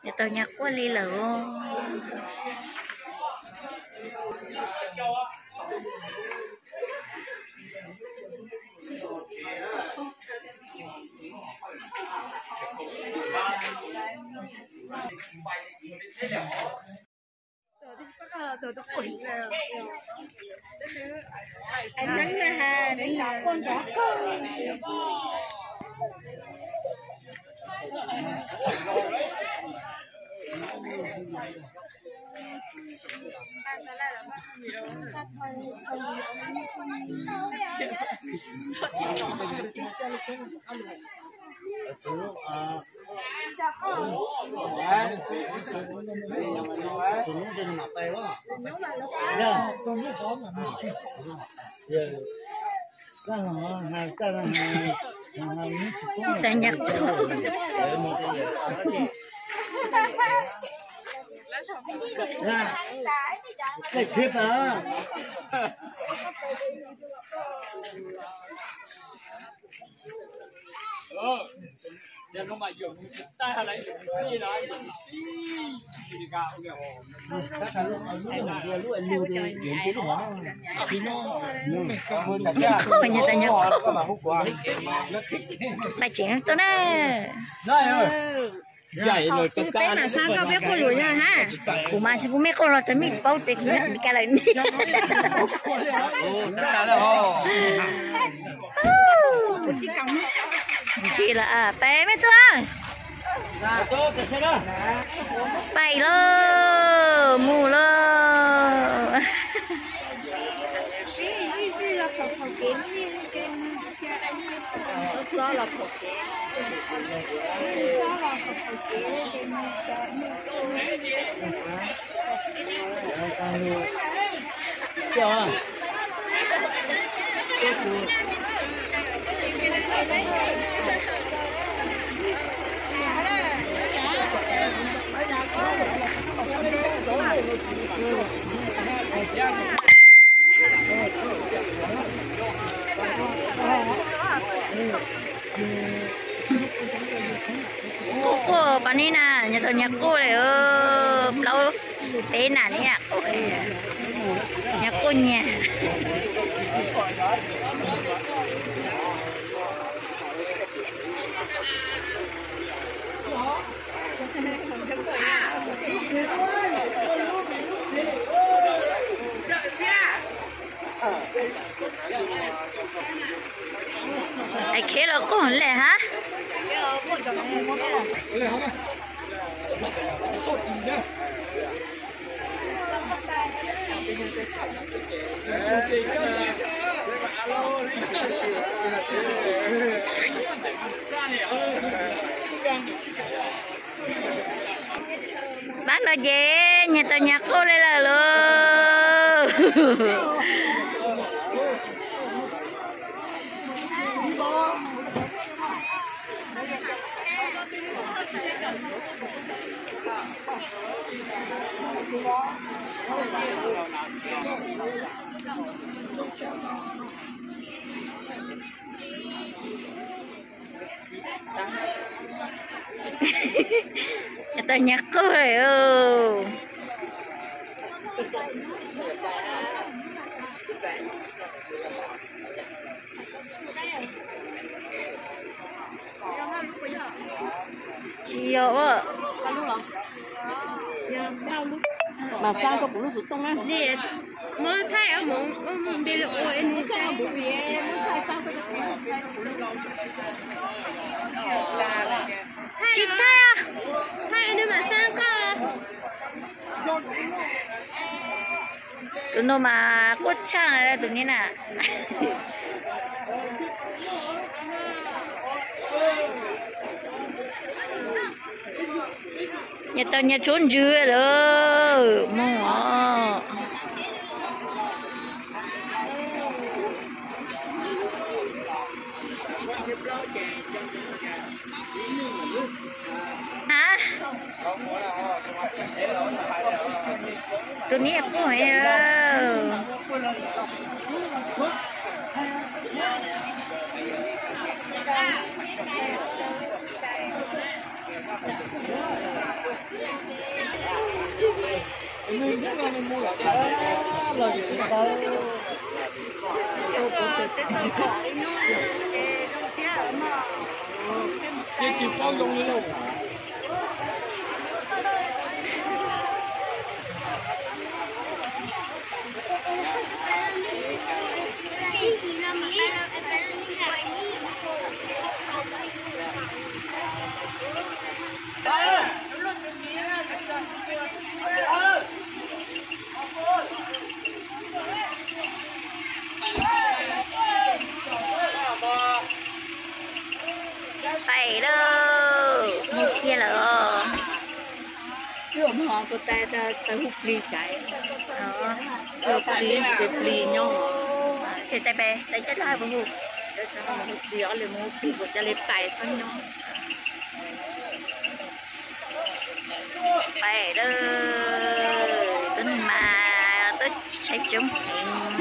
Nws tau nyag quaj li lawm. Tag nyag quaj. Pais tsev tuaj na. Twb peb mam xav koj peb quaj yuav yog ha. Kuv mas tsis pub mej quaj los tau mej paub tes kuv ka lawm ni. Tsis los peb mej tuaj. Pais lauj, mus lauj. Quaj quaj pab neb na, nyag tau nyag quaj li, plaub peb nam neb na, nyag quaj nyag. Hais kheb los quaj lawm hab. Pab no ces nyag tau nyag quaj li lawm lauj. Nyag tau nyag quaj lawm. Tsis yog, mas xa rau kuv lub xov tooj na. Tsis thaij, thaij mas xa koj. Tus no mas quaj tshaj tus neb na. Nyag tau nyag tshuab ntsws lawm mog. Tus neb quaj heev. Pais lawm, mus kiag lawm os. Ib mus ho kuv tais tau hu plig tsaiv, hu plig ces plig nyob. Ces tais pais tais coj lawv hu, hu plig os, lwm mus hu plig kuv coj li pais txhob nyob. Pais lawm, tuab neeg mas tuaj saib coob heev.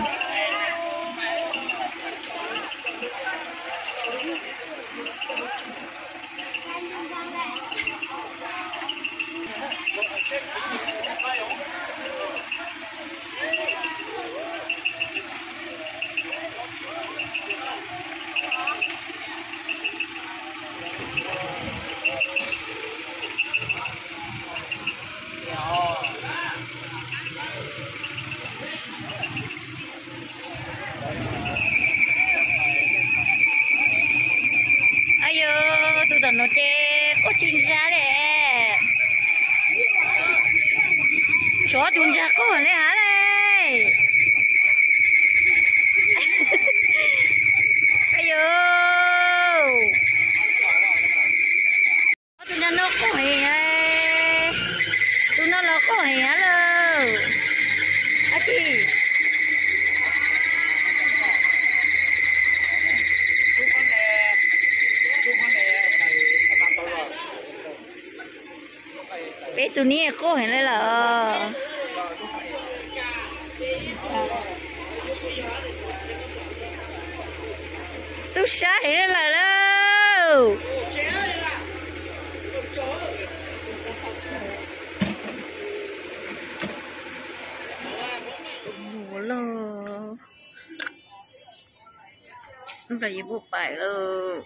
Ayu, tus tom no ces quaj tsis ntsa li. Tsov tus ntsa quaj li hab li. Ayu, tus ntsa no quaj heev, tus no los quaj heev hab lawm. Ab tsi. Peb tus niag quaj heev li lawm. Tub sab heev li lawm lauj. Mus lauj. Ub, yus puas pais lauj.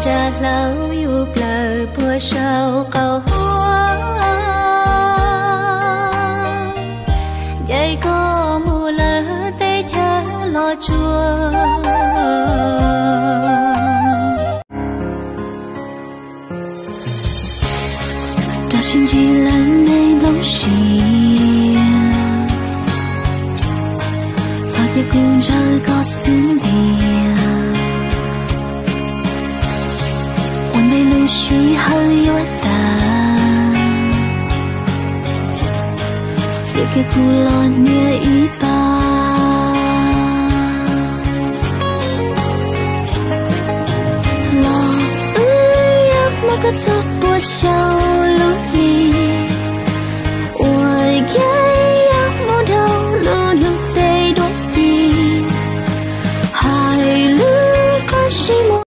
Nra hlaub yus plaws puag saum qaum huab, ncaim koj mus lawm teb chaws los tsuas. Rau sib ntsib lawm neeg nplooj siab, txhob cia kuv ntshaw koj xwb tiag. Ua ntej lub sij hawm yuav tas, fiam tias kuv los nyiam ib pas. Los wb yuav muab koj txog puag saum lub hli uas